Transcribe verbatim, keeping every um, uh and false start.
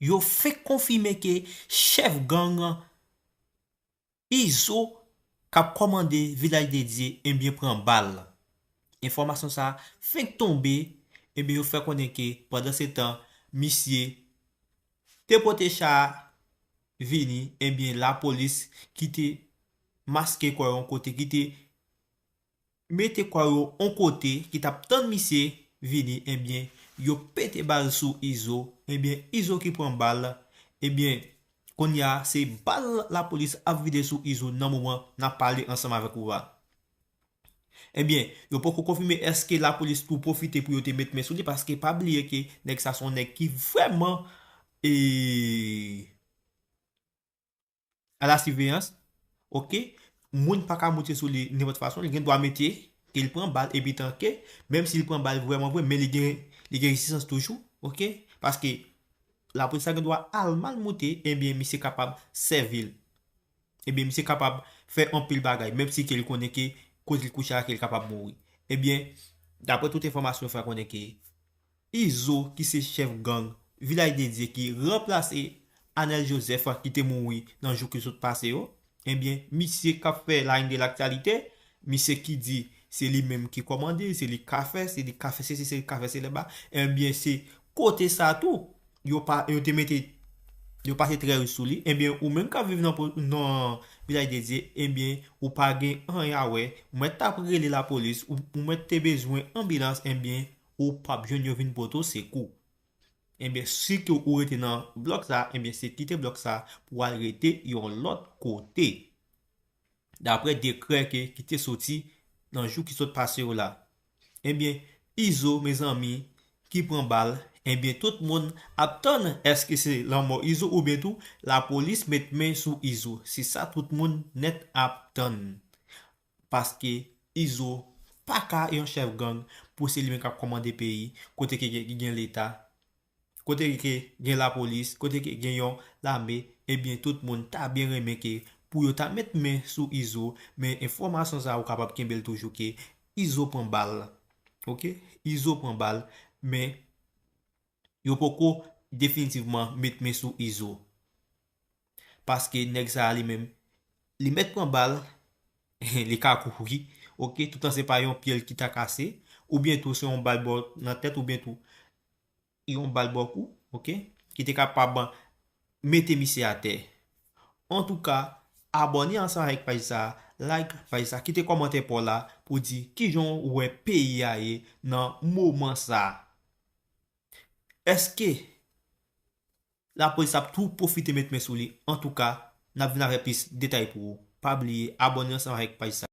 yo fenk konfime ke chèf gang Izo k ap kòmande Vilaj de Dye, ebyen, pran bal. Enfòmasyon sa a fenk tonbe, ebyen, yo fè konnen ke pandan se tan, misye te pote cha a vini, ebyen, lapolis ki te maske kò yo yon kote, ki te mete kò yo yon kote, ki t ap tann misye vini, ebyen, yo pete bal sou Izo, ebyen, Izo ki pran bal, ebyen, kounye a, se bal lapolis ap vide sou Izo nan moman n ap pale ansanm avèk ou a. Ebyen, yo poko konfime èske lapolis tou pwofite pou yo te met men sou li, paske pa bliye ke nèg sa se yon nèg ki vrèman, e, a la siveyans, oke? Moun pa ka moute sou li nenpòt fason, li gen dwa mete ke li pran bal, epi tanke, menm si li pran bal vrèman vre, men li gen, li gen rezistans toujou, oke? Paske lapolis la gen dwa al mal moute, ebyen, misye kapab sèvi l. Ebyen, misye kapab fè anpil bagay, menm si ke li konnen ke kote li kouche a, ke li kapab mouri. Ebyen, daprè tout enfòmasyon, fè konnen ke Izo, ki se chèf gang Vilaj de Dye, ki ranplase Anèl Joseph, ki te mouri nan jou ki sot pase yo, ebyen, misye k ap fè la une de l'actualité, misye ki di se li menm ki kòmande, se li k ka fè, se li k ka fè sesi, se li k ka fè seleba, ebyen, se kote sa tou, yo pa, yo te mete, yo pase trè rich sou li, ebyen, ou menm k ap viv nan po-, nan Vilaj de Dye, ebyen, ou pa gen anyen a wè, ou mèt t ap rele lapolis, ou, ou mèt te bezwen anbilans, ebyen, ou p ap jwenn yo vin pote w sekou. Ebyen, si ke ou rete nan blòk sa, ebyen, se kite blòk sa pou al rete yon lòt kote. Daprè dekrè ke, ki te soti nan jou ki sot pase yo la. Ebyen, Izo, mezanmi, ki pran bal, ebyen, tout moun ap tann èske se lanmò Izo oubyen tou lapolis met men sou Izo. Se sa tout moun nèt ap tann. Paske Izo pa ka yon chèf gang pou se li menm k ap kòmande peyi, kote ke gen, gen leta, kote ke gen lapolis, kote ke gen yon lame, ebyen, tout moun ta byen renmen ke pou yo ta met men sou Izo, men enfòmasyon sa a ou kapab kenbe l toujou ke Izo pran bal. Oke? Izo pran bal, men yo poko definitivman met men sou Izo. Paske nèg sa a li menm, li mèt pran bal, li ka kouri, oke, toutan se pa yon pye l ki ta kase, oubyen tou se yon bal bò nan tèt, oubyen tou yon bal bò kou, oke, ki te kapab mete misye atè. Antouka, abòne ansanm avèk paj sa, like paj sa, kite kòmantè pa w la pou di kijan w wè peyi a ye nan moman sa. Èske lapolis ap tou pwofite met men sou li? Antouka, n ap vin avèk plis detay pou ou. Pa bliye abòne ansanm avèk paj sa.